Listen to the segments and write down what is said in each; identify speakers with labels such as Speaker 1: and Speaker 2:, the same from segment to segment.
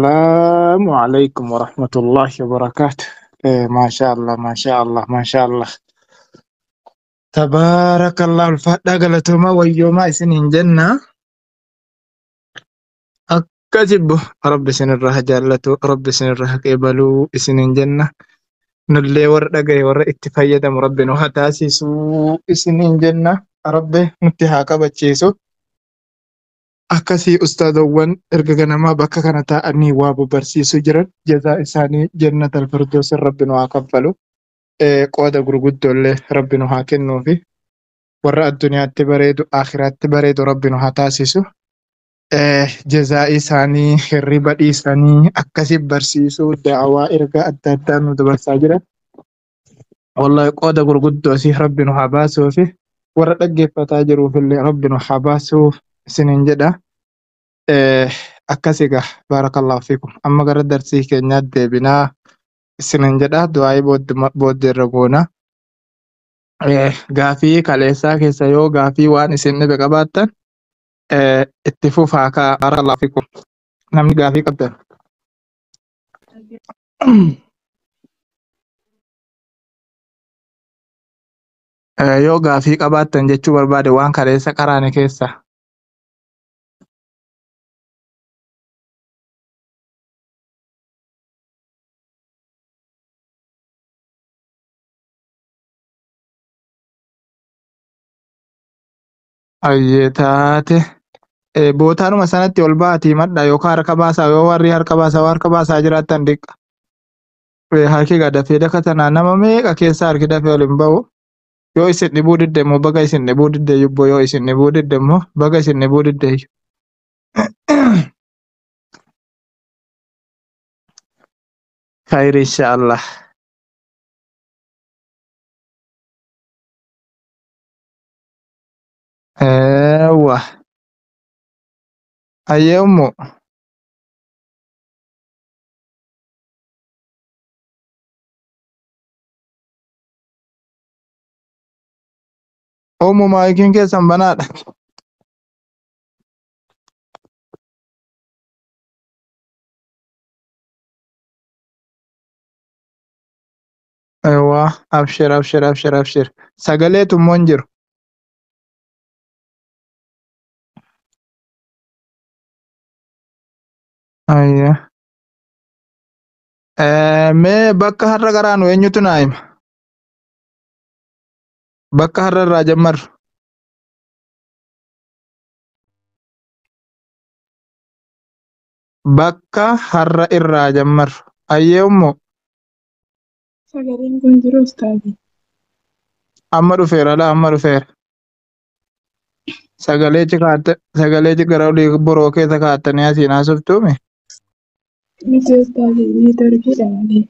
Speaker 1: Assalaamu alaikum warahmatullahi wabarakaatuh. Maasha Allah, maasha Allah, maasha Allah. Tabaarakallah, ulfaadhaa galatoomaa wayyoomaa isiniin jenna. Akka jibbu Rabbi isinirraa haa jaallatu, Rabbi isinirraa haa qeebaluu isiniin jenna. Nullee warra dhagaye warra itti fayyadamu Rabbi nu haa taasisuu isiniin jenna. Rabbi nutti haa kabachiisu. Akkasii ustaadowwan erga ganamaa bakka kana taa'anii waa barsiisuu jiran jazaa isaanii jannatal firdoosin Rabbi nu haa kaffalu. Qooda gurguddoollee Rabbi nu haa kennuufi warra addunyaatti bareedu akhiraatti bareedu Rabbi nu haa taasisu. Jazaa isaanii hirriba dhiisanii akkasii barsiisuu da'awaa ergaa adda addaa nu dabarsaa jiran. Wallahi qooda gurguddoo asii Rabbi nu haa baasuufi warra dhaggeeffataa jiruufillee Rabbi nu haa baasuuf isiniin jedha. Akkas egaa baarakallahu fiikum. Amma gara darsii keenyaatti deebinaa isiniin jedha. Du'aayii booddeerra goona. Gaafii kaleessaa keessa yoo gaafii waan isin dhibe qabaattan itti fufaa kaa baarakallahu fiikum. Namni gaafii qabdan. Yoo gaafii qabaattan jechuu barbaade waan kaleessa qaraane keessa. Ayyee taate. Bootaanuma sanatti ol ba'aatii madha yookaan harka baasaa yoo warri harka baasaa harka baasaa jiraattan diqqa. Harki gaa dafee daka tanaa nama meeqa keessa harki dafee ol hin ba'u. Yoo isin dhibuu didde immoo baga isin dhibuu didde yubboo yoo isin dhibuu didde immoo baga isin dhibuu didde. Khayri inshaallah. Eewwa. Ayyee ummu. Ummu maayikiin keessan banaadha. Eewwa abshir abshir abshir abshir. Sagaleetu immoo hin jiru. Ayyee. Mee bakka har'a qaraanu eenyutu naa hima? Bakka har'a irraa jammarru. Bakka har'a irraa jammarru. Ayyee ummu.
Speaker 2: Sagaleen kun jiru ustaazi.
Speaker 1: Amma dhufeera laa amma dhufeera. Sagalee cikaate sagalee gara olii boroo keessa kaa'attanii asiin haasoftuumi.
Speaker 2: Miti ustaazi neetworkiidha malee.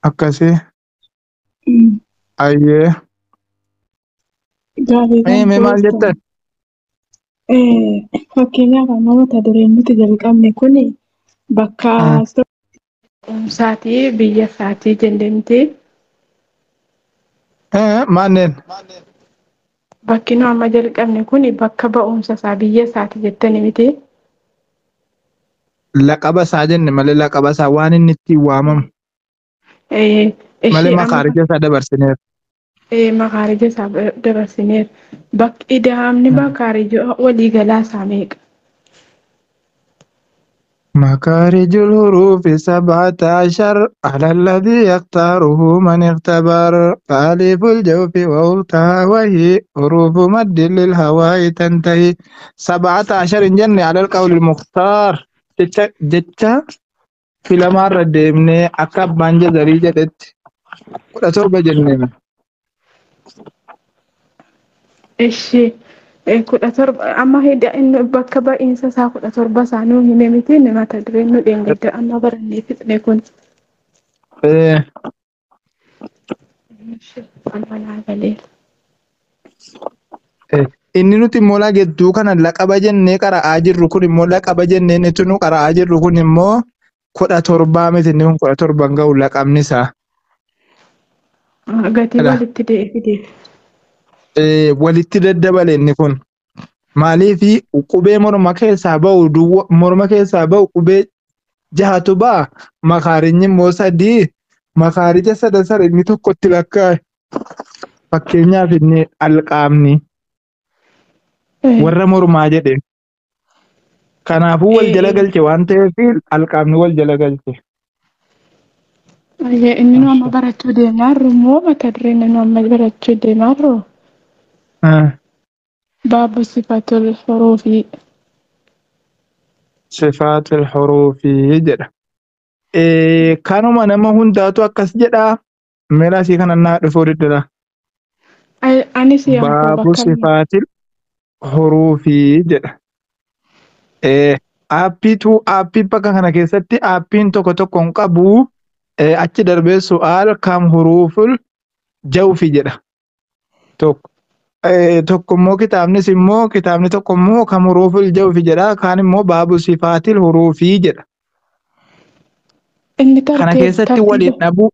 Speaker 1: Akkasii. Ayyee.
Speaker 2: Gaafii
Speaker 1: Mee
Speaker 2: kan
Speaker 1: mee
Speaker 2: koo
Speaker 1: maal
Speaker 2: ustaazi.
Speaker 1: jettan?
Speaker 2: Fakkeenyaaf amma mata dureen nuti jalqabne kuni bakka barumsaatii biyya isaatii jenneemti.
Speaker 1: Manneen.
Speaker 2: Bakki nu amma jalqabne kuni bakka ba'umsa isaa biyya isaati jettani miti.
Speaker 1: Laqaba isaa jenne malee laqaba isaa waan inni ittiin waamamu malee
Speaker 2: Ishee amma
Speaker 1: makaarija isaa dabarsineera.
Speaker 2: Makaarija isaa dabarsineera. Bakki ida'amni makaarija waliigalaa isaa meeqa?
Speaker 1: مخارج الحروف 17 على الذي يختاره من اختبر فألف الجوف وألتها وهي حروف مد للهواء تنتهي 17 جنة على القول المختار جتا جتا في لما deemnee akka abbaan jazarii jedhetti 17 jennee.
Speaker 2: Ishee 17 amma hidha inni bakka ba'iinsa isaa 17 isaa nuu hime miti inni mata dureen nu dheengadda amma barannee fixne kun. Ishee amma naa galeera.
Speaker 1: Inni nuti immoo gidduu kana laqaba jennee qara'aa jirru kun immoo laqaba jennee inni nu qara'aa jirru kun immoo 17 miti inni kun 17 ga'u laqabni isaa.
Speaker 2: Gatii walitti deebi'ee fideef.
Speaker 1: Walitti daddabale inni kun. Maaliif qubee morma keessaa ba'u morma keessaa ba'u qubee jahatu ba'a. Makaarinyi immoo 3. Makaarija sadan sana inni tokkotti lakkaa'e. Fakkeenyaaf inni alqaamni warra mormaa jedhe. Kanaafuu wal jala galche waan ta'eef alqaamni wal jala galche.
Speaker 2: Inni nu amma barachuu deemaa jirru immoo mata dureen nu amma barachuu deemaa jirru baabu sifatul huruufii.
Speaker 1: Sifaatul huruufii jedha. Kanuma nama hundaatu akkas jedhaa. Meela asii kana naa dhufuu diddira.
Speaker 2: Anis
Speaker 1: Baabu sifaatil huruufii jedha. Aappiitu aappii bakka kana keessatti aappiin tokko tokko hin qabu. Achi darbee su'aal kam huruuful jawfi jedha. Tokko. Tokko immoo kitaabnis immoo kitaabni tokko immoo kam huruuful jawfi jedha. Kaan immoo baabu sifaatil huruufii jedha.
Speaker 2: Inni
Speaker 1: Kana keessatti waliin dhabuu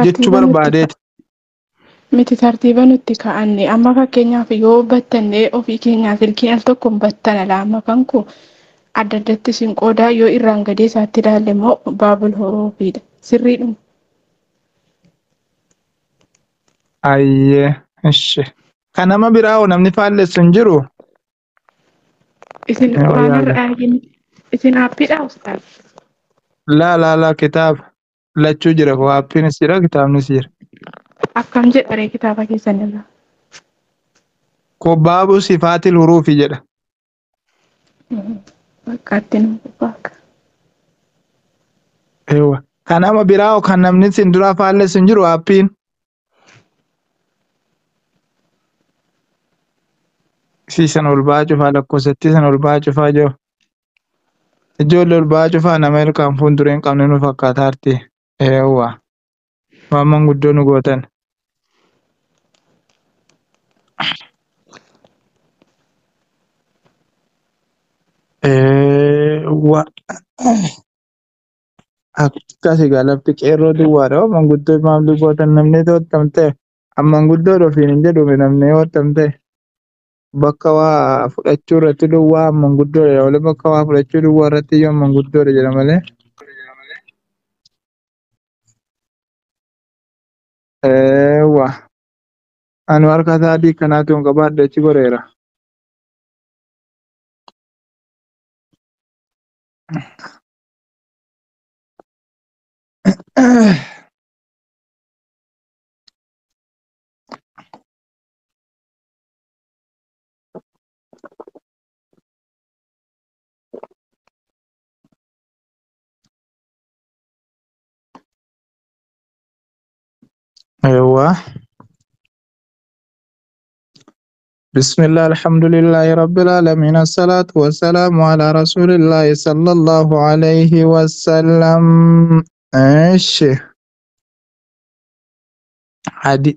Speaker 1: jechuu barbaadeeti.
Speaker 2: Miti tartiiba nutti kaa'anne amma fakkeenyaaf yoo battannee ofii keenyaa silkiin al tokkoon battana lama kan koo adda addatti isin qoodaa yoo irraan gadee isaatti ilaalle immoo baabul huruufiidha. Sirriidhuma.
Speaker 1: Ayyee ishi. Kan nama biraa hoo namni faallessu hin jiru?
Speaker 2: Isin quraanarra dhaagin isin aappiidhaa ustaaz?
Speaker 1: Laa laa laa kitaaba lachuu jira koo aappiinis jira kitaabnis jira.
Speaker 2: Akkam jedha ree kitaaba keessan irraa?
Speaker 1: Koo baabu sifaatil huruufi jedha.
Speaker 2: Bakkaatti nu bakka.
Speaker 1: Ewa. Kan nama biraa hoo kan namni isin duraa faallessu hin jiru aappiin? Siisan ol ba'aa cufaa lakkoofsatti san ol ba'aa cufaa jiru. Ijoollee ol ba'aa cufaa nama ilkaan fuulduree hin qabne nu fakkaata arti. Eewwa. Waan manguddoo nu gootan. Eewwa. Akkas egaa lafti qeerroo duwwaadha. Manguddoo maamli gootan namni to'atamte. Manguddoo ofiin hin jedhume namni to'atamte. Bakka waa fudhachuu irratti duwwaa manguddoodha malee bakka waa fudhachuu duwwaa irratti iyyuu manguddoodha jedha malee. Eewwa. Ani harka isaa kanaatu hin qabaadhe achi goreera. Eewwa. بسم الله الحمد لله رب العالمين الصلاة والسلام على رسول الله صلى الله عليه وسلم. إيش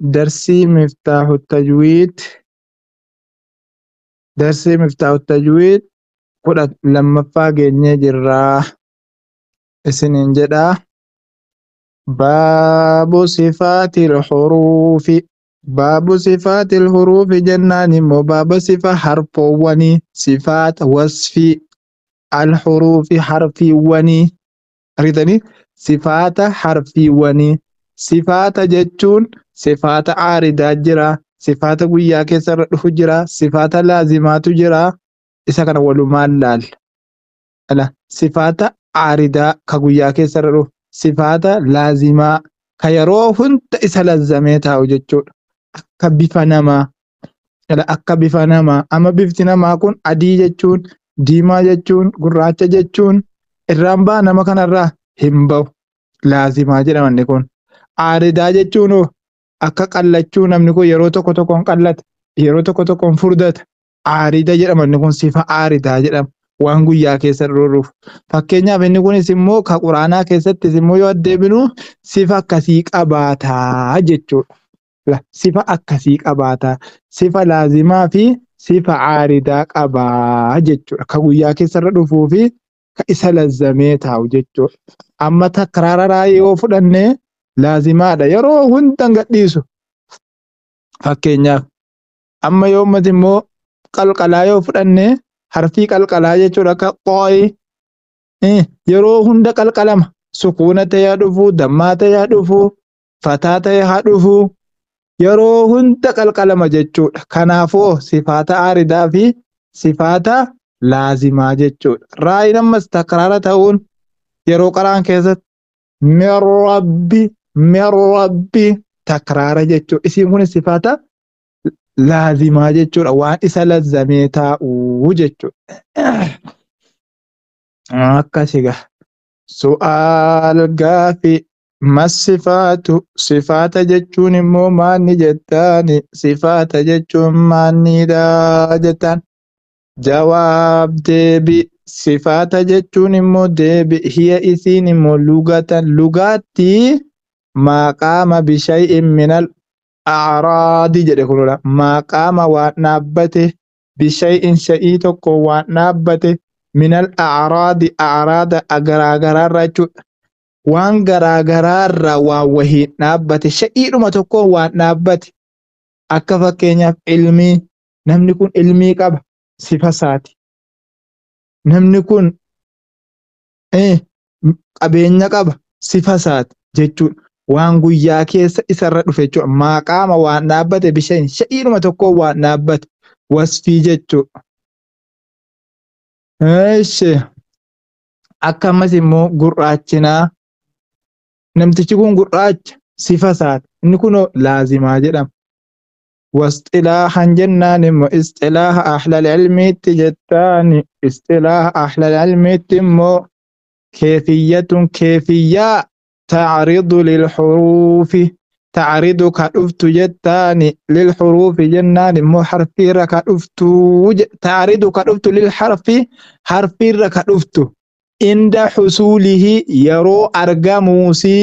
Speaker 1: درسي مفتاح التجويد. درسي مفتاح التجويد كل لما فاجئني جرا سنين جدا. باب صفات الحروف. باب صفات الحروف جنان باب صفة حرفواني صفات وصف الحروف حرفيواني ريتني صفات حرفيواني صفات جتون صفات عارضة جرا صفات قوية كسر جرا صفات لازمات جرا إذا كان ولمان لال لا صفات عارضة كقوية كسر صفات لازمة كيرو هنت إسا لازمتها وجتون akka bifa namaa akka bifa namaa amma bifti namaa kun adii jechuun diimaa jechuun gurraacha jechuun irraan ba'a nama kanarraa hin ba'u laazimaa jedhamanni kun. Aaridaa jechuun akka qallachuu namni kun yeroo tokko tokkoon qallata yeroo tokko tokkoon furdata aarida jedhamanni kun sifa aaridaa jedhama waan guyyaa keessa dhuruuf. Fakkeenyaaf inni kunis immoo ka quraanaa keessattis immoo yoo addeebinu sifa akkasii qabaataa jechuudha. Sifa akkasii qabaata. Sifa laazimaa fi sifa aaridaa qabaa jechuudha. Ka guyyaa keessarra dhufuu fi ka isa lazzamee taa'u jechuudha. Amma takraararaa yoo fudhanne laazimaadha. Yeroo hunda gadhiisu. Fakkeenyaaf amma yoo ummati immoo Qalqalaa yoo fudhanne harfii qalqalaa jechuudha akka qooyi yeroo hunda qalqalama. Sukuuna ta'ee haa dhufu, dammaa ta'ee haa dhufu, fataa ta'ee haa dhufu, yeroo hunda qalqalama jechuudha. Kanaafuu sifaata aaridaa fi sifaata laazimaa jechuudha. Raayin ammas takraara ta'uun yeroo qaraan keessatti min rabbi takraara jechuudha. Isiin kun sifaata laazimaa jechuudha. Waan isa lazzamee taa'uu jechuudha. Akkasigaa. Su'aal gaafi masifaatu sifaata jechuun immoo maanni jettaani sifaata jechuun maannidha jettaan. Jawaab deebi sifaata jechuun immoo deebi hiya isiin immoo lugatan lugaatti maqaama bishay'in minal a'raadi jedhe kunudha. Maqaama waan dhaabbate bishay'in shay'ii tokko waan dhaabbate minal a'raadi a'raada garaagaraarraa jechuudha. Waan garaagaraarraa waan wahiin dhaabbate sha'iidhuma tokkoon waan dhaabbate akka fakkeenyaaf ilmii namni kun ilmii qaba sifa isaati. Namni kun qabeenya qaba sifa isaati jechuudha. Waan guyyaa keessa isarra dhufe jechuudha. Maqaama waan dhaabbate bishaan sha'iidhuma tokkoon waan dhaabbate wasfii jechuudha. Eeshi akka ammas immoo gurraachinaa namtichi kun gurraacha sifa isaati. Inni kun laazimaa jedhama. Wasxilaahan jennaan immoo isxilaaha ahlal ilmiitti jettaani. Isxilaaha ahlal ilmiitti immoo keefiyyatun keefiyyaa tacridu lilxuruufi tacridu ka dhuftu jettaani lilxuruufi jennaan immoo harfiirra ka dhuftu tacridu ka dhuftu lilxarfi harfiirra ka dhuftu inda xusuulihi yeroo argamuusi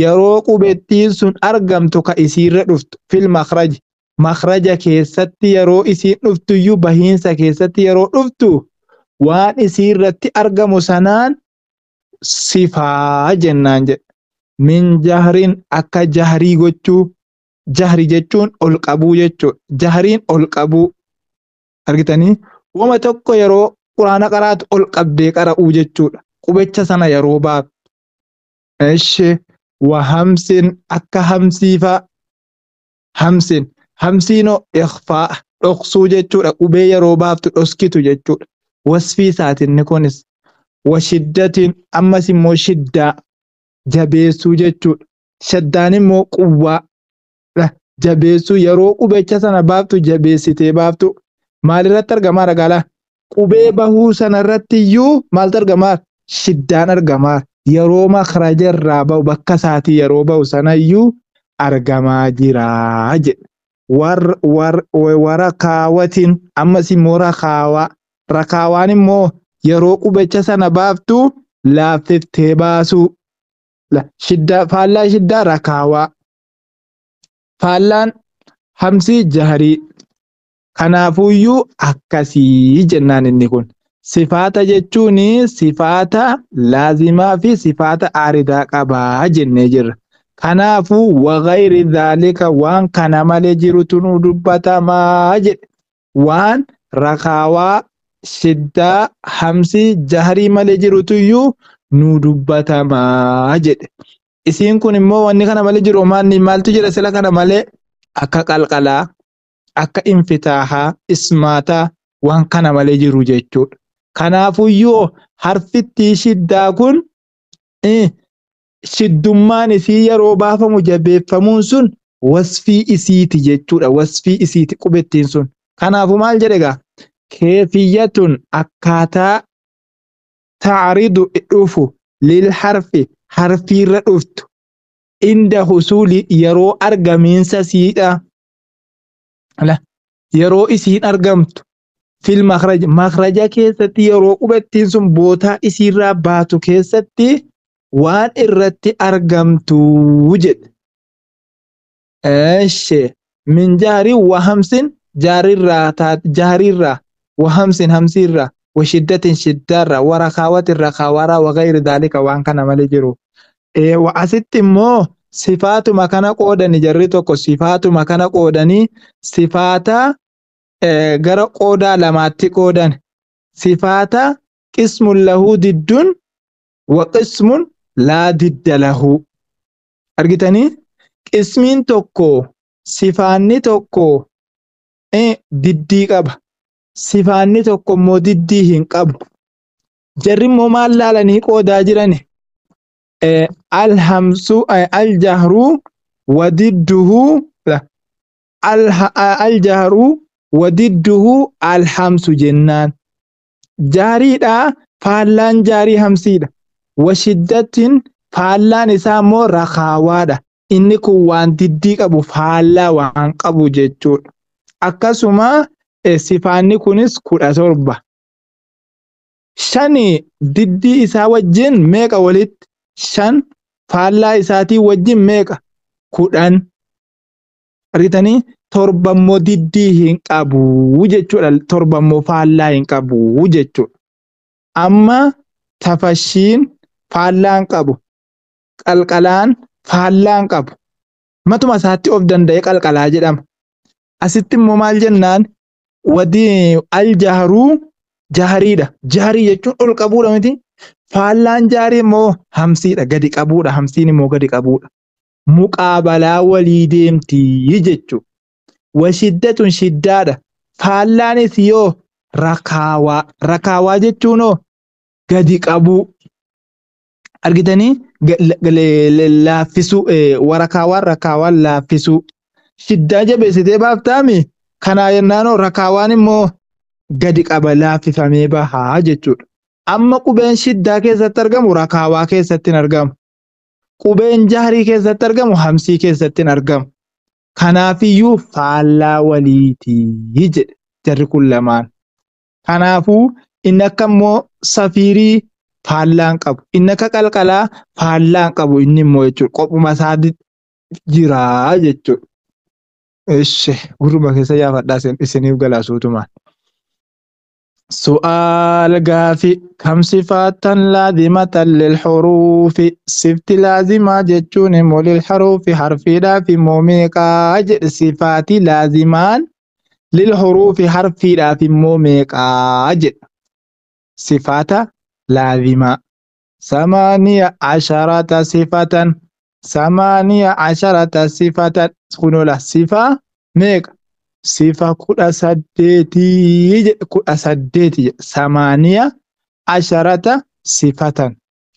Speaker 1: yeroo qubettiin sun argamtu ka isiirra dhuftu fil makhraji makhraja keessatti yeroo isiin dhuftu iyyuu bahiinsa keessatti yeroo dhuftu waan isiirratti argamu sanaan sifaa jennaan jedhe. Min jahriin akka jahrii gochuu jahri jechuun ol qabuu jechuudha. Jahriin ol qabuu argitanii wama tokko yeroo quraana qaraatu ol qabdee qara'uu jechuudha. Qubecha sana yeroo baaftu. Eshi wa hamsin akka hamsiifaa hamsin hamsiinoo ikhfaa dhoksuu jechuudha. Qubee yeroo baaftu dhoskitu jechuudha. Wasfii isaatiin kunis wa shiddatiin ammas immoo shiddaa jabeessuu jechuudha. Shaddaan immoo quwwaa jabeessuu yeroo qubecha sana baaftu jabeessitee baaftu maalirratti argamaa ragaalaa? Qubee bahuu sanarratti iyyuu maaltu argamaa? Shiddaan argamaa. Yeroo makhraja irraa bahu bakka isaatii yeroo bahu sanayyuu argamaa jira jedhe. Warakaawatiin ammas immoo rakaawaa. Rakaawaan immoo yeroo qubecha sana baaftu laaffiftee baasuu. Shiddaa faallaa shiddaa rakaawaa. Faallaan hamsii jahrii. Kanaafuyyuu akkasii jennaan inni kun. Sifaata jechuun sifaata laazimaa fi sifaata aaridaa qabaa jennee jirra. Kanaafuu wagayri dhaalika waan kana malee jirutu nu dubbatamaa jedhe. Waan rakaawaa shiddaa hamsii jahrii malee jirutuyyuu nu dubbatamaa jedhe. Isiin kun immoo wanni kana malee jiru maaltu jira sila kana malee akka qalqalaa, akka infitaahaa, ismaataa waan kana malee jiru jechuudha. Kanaafuyyuu harfittii shiddaa kun shiddummaan isii yeroo baafamu jabeeffamuun sun wasfii isiiti jechuudha. Wasfii isiiti qubettiin sun. Kanaafuu maal jedhe egaa? Keefiyyatun akkaataa tacridu dhufu lil harfi harfiirra dhuftu inda husuuli yeroo argamiinsa siidha. Yeroo isiin argamtu fil makhraja makhraja keessatti yeroo qubettiin sun bootaa isiirraa baatu keessatti waan irratti argamtu jedhe. Eeshe min jahrii wa hamsin jahriirraa wa hamsin hamsiirraa wa shiddatin shiddaarraa wa rakaawatin rakaawaraa wa gayri daalika waan kana malee jiru. Asitti immoo sifaatuma kana qoodani jarri tokko sifaatuma kana qoodanii sifaata gara qoodaa lamaatti qoodan. Sifaata qismun lahu diddun wa qismun laa didda lahu. Argitanii? Qismiin tokko sifaanni tokko diddii qaba. Sifaanni tokko immoo diddii hin qabu. Jarri immoo maal laalanii qoodaa jirani? Alhamsu aljahru wadidduhu aljahru wadidduhu alhamsu jennaan. Jaariidha faallaan jaarii hamsiidha. Washiddatin faallaan isaa immoo rakaawaadha. Inni kun waan diddii qabu faallaa waan qabu jechuudha. Akkasuma sifaanni kunis 17. 5 diddii isaa wajjin meeqa walitti? 5 faallaa isaatii wajjin meeqa? 10. Argitanii? 7 immoo diddii hin qabu jechuudha. 7 immoo faallaa hin qabu jechuudha. Amma tafashiin faallaa hin qabu. Qalqalaan faallaa hin qabu. Matuma isaatti of danda'ee qalqalaa jedhama. Asitti immoo maal jennaan? Wadii aljahruu jahariidha. Jaharii jechuun ol qabuudha miti. Faallaan jaarii immoo hamsiidha. Gadi qabuudha. Hamsiin immoo gadi qabuudha. Muqaabalaa walii deemtii jechuudha. Washiddatun shiddaadha. Faallaanis yoo rakaawaa. Rakaawaa jechuunoo gadi qabuu. Argitanii? Laaffisuu. Warakaawaan rakaawaan laaffisuu. Shiddaa jabeessitee baaftaami. Kanaa jennaanoo rakaawaan immoo gadi qaba laaffifamee bahaa jechuudha. Amma qubeen shiddaa keessatti argamu rakaawaa keessatti hin argamu. Qubeen jahrii keessatti argamu hamsii keessatti hin argamu. Kanaafiyyuu faallaa waliitii jedhe jarri kun lamaan. Kanaafuu inni akka immoo safiirii faallaa hin qabu. Inni akka qalqalaa faallaa hin qabu inni immoo jechuudha. Qophuma isaa jiraa jechuudha. Ishi gurruma keessa yaafadhaa isiniif galaasuutumaan. Su'aal gaafi kam sifaatan laazimatan lilhuruufi sifti laazimaa jechuun immoo lilhuruufi harfiidhaaf immoo meeqaa jedhe sifaati laazimaan lilhuruufi harfiidhaaf immoo meeqaa jedha. Sifaata laazimaa 18 sifatan 18 sifatan kunola sifa meeqa? Sifa 18 jedhe 18 jedhe 18 sifatan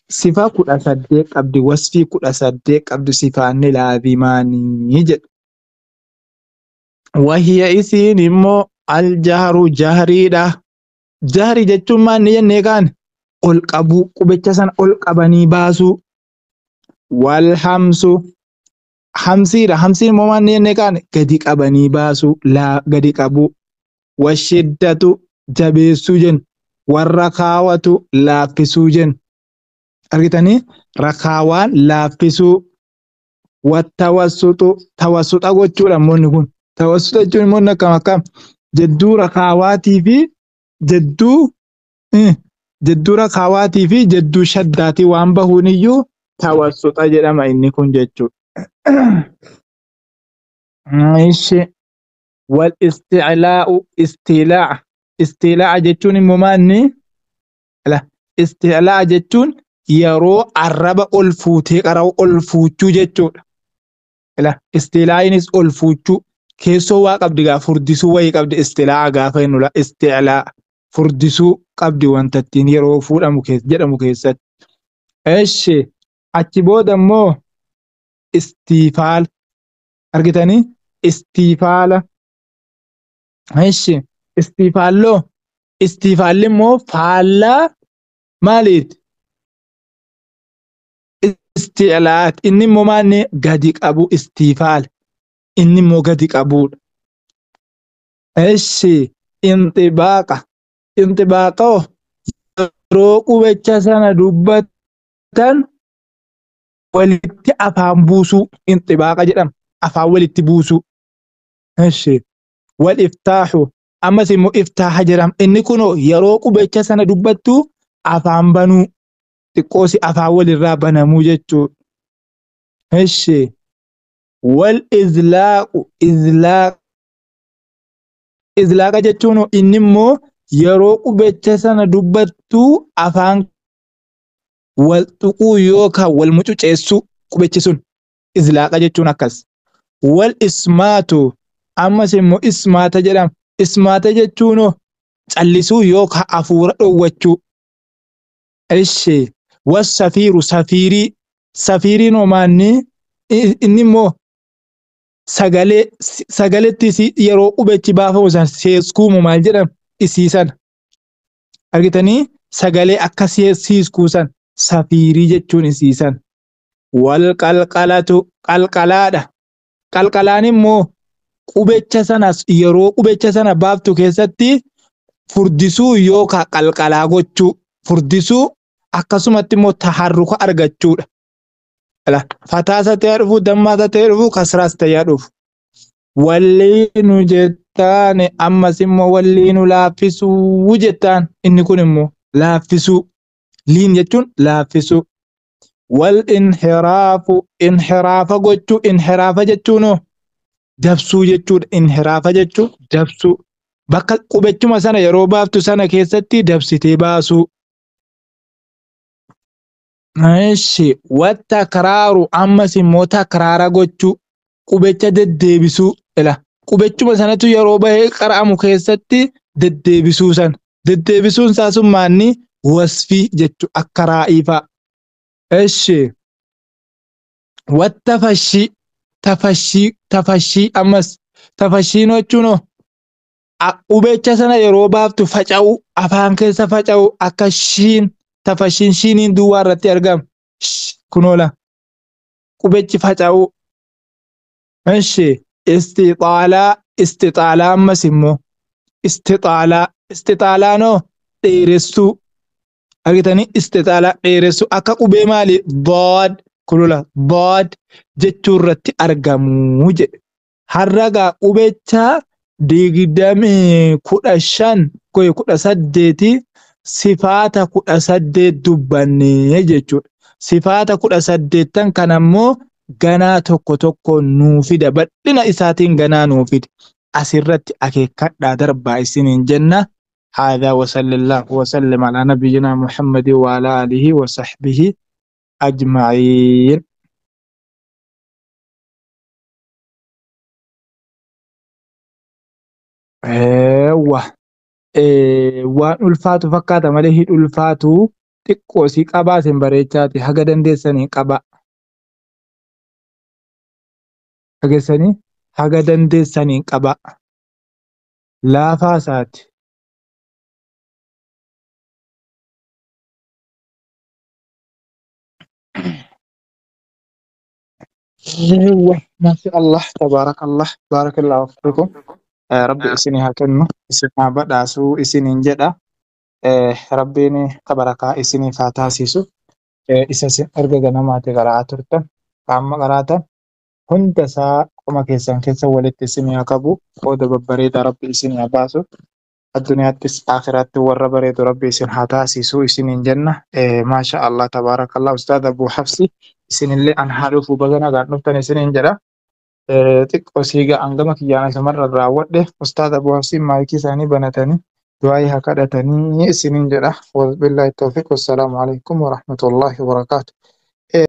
Speaker 1: sifa 18 qabdi wasfii 18 qabdi sifaanni laazimaanii jedhe. Wahiya isiin immoo aljahru jahriidha. Jahri jechuun maal ni jennee kaan? Ol qabuu qubicha sana ol qabanii baasuu. Wal hamsu hamsiidha. Hamsiin immoo maal ni jennee kaan? Gadi qabanii baasuu gadi qabuu. Washiddatu jabeessuu jennu. Warra kaawatu laaffisuu jennu. Argitanii? Rakaawaan laaffisuu. Wattawassuxu tawassuxa gochuudha immoo kun. Tawassuxa jechuun immoo akkam akkam? Jedduu rakaawaatii fi jedduu rakaawaatii fi jedduu shaddaatii waan bahuun iyyuu tawassuxa jedhama inni kun jechuudha. Ishi wal isticlaa'u istilaa'a. Istilaa'a jechuun immoo maanni? Istilaa'a jechuun yeroo arraba ol fuutee qara'u ol fuuchuu jechuudha. Istilaa'inis ol fuuchuu keessoo waa qabdi gaa furdisuu wayii qabdi istilaa'a gaafa jennu istilaa'a furdisuu qabdi wanta ittiin yeroo fuudhamu jedhamu keessatti. Eshi achi booda immoo istiifaala argitanii? Istiifaala. Eshi istiifaalloo istiifaalli immoo faallaa maaliiti? Isti'laat inni immoo maanni gadi qabu istiifaala. Inni immoo gadi qabuudha. Eshi inxibaaqa. Inxibaaqoo yeroo qubecha sana dubbatan walitti afaan buusuu inxibaaqa jedhama. Afaan walitti buusuu. Eshi wal iftaahu ammas immoo iftaaha jedhama. Inni kunoo yeroo qubecha sana dubbattu afaan banuu xiqqoosi afaan walirraa banamuu jechuudha. Eshi wal izlaaqu izlaaq Izlaaqa jechuun inni immoo yeroo qubecha sana dubbattu afaan wal tuquu yookaan wal mucuceessuu qubechi sun izlaaqa jechuun akkas. Wal ismaatu ammas immoo ismaata jedhama. Ismaata jechuun callisuu yookaan hafuura dhowwachuu. Ishi wassafiiru safiirii safiiriin homaanni inni immoo sagalee sagaletti yeroo qubechi baafamu san seeskuumu maal jedhama isii sana. Argitanii sagalee akka siiskuu san safiirii jechuun isii san. Wal qalqalatu qalqalaadha. Qalqalaan immoo qubecha sana yeroo qubecha sana baaftu keessatti furdisuu yookaan qalqalaa gochuu furdisuu akkasumatti immoo taharruka argachuudha. Fataasa ta'ee dhufu, dammaasa ta'ee dhufu, kasraas ta'ee dhufu. Walliinu jettaan ammas immoo walliinu laaffisuu jettaan inni kun immoo laaffisuu. Liin jechuun laaffisuu. Wal inhiraafu inhiraafa gochuu inhiraafa jechuun dabsuu jechuudha. Inhiraafa jechuun dabsuu. Bakka qubechuma sana yeroo baaftu sana keessatti dabsitee baasuu. Ishi wattakraaru ammas immoo takraara gochuu qubecha deddeebisuu ila qubechuma sanatu yeroo bahee qara'amu keessatti deddeebisuu sana deddeebisuun isaa sun maanni wasfii jechuu akka raa'ii fa'a. Ishi wattafashii tafashii tafashii ammas tafashiin jechuun qubecha sana yeroo baaftu faca'u afaan keessa faca'u akka shiin tafashiin shiiniin duwwaa irratti argama. Kunoola qubechi faca'u. Ishi istixaalaa istixaalaa ammas immoo istixaalaa istixaalaanoo dheeressuu argitanii istixaalaa dheeressuu akka qubee maali dood kunoola dood jechuu irratti argamu jedhe. Har'a gaa qubecha 20 15 18 sifaata 18 dubbannee jechuudha. Sifaata 18 kan ammoo ganaa tokko tokko nuu fida. Bal'ina isaatiin ganaa nuu fida. Asirratti akeekkadhaa darbaa isiniin jenna. Haadhaa wa sallallahu wa sallam alaa nabiyyinaa Muhammadin wa alaa aalihi wa sahbihi ajma'iin. Eewwa. Waan ulfaatu fakkaata malee hin ulfaatu xiqqoo si qabaa isin bareechaati haga dandeessanii qaba. Dhageessanii haga dandeessanii qaba. Laafaa isaati. Eewwa maasha Allah tabaarakallah baarakallahu fiikum. Rabbi isinii haa kennu isin haa badhaasuu isiniin jedha. Rabbiin barakaa isiniif haa taasisu. Isa isin erga ganamaati qara'aa turtan qaama qaraatan hunda isaa qoma keessan keessa walitti isinii haa qabu. Qooda babbareedaa Rabbi isinii haa baasu. Addunyaattis akhiraatti warra bareedu Rabbi isin haa taasisu isiniin jenna. Maasha Allah tabaarakallah Ustaad Abuu Hafsi isinillee an haa dhufu baga nagaan dhuftan isiniin jedha. Xiqqoo siigaa hangama kiyyaan asumarra raawwadhe Ustaad Abuu Hafsiin maayikii isaanii banatanii du'aayii haa kadhatanii isiniin jedha. Wabillahi tawfiq wassalaamu alaikum warahmatullahi wabarakaatu.